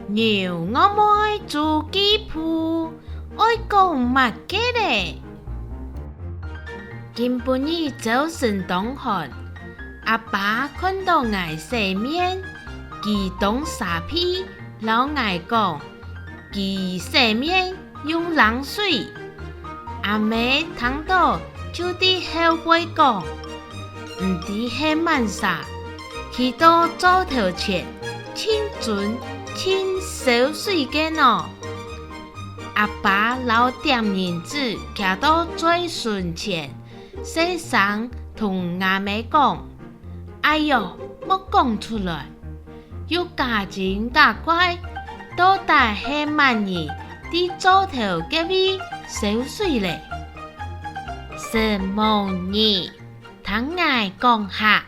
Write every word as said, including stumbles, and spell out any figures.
牛戇妹煮雞脯，愛講麼个咧？今晡日朝晨當寒，阿爸看到𠊎洗面，佢當沙鼻，摎𠊎講：「佢洗面用冷水。」阿姆聽到就在後背講：「毋知係麼儕，去到灶頭前，盡準、盡燒水个呢。」阿爸摎店銀子擎到嘴唇前，細聲同吾姆講：「哎喲，莫講出來！」又假精假怪，到底係麼人在灶頭該位燒水咧？承蒙你，聽𠊎講下。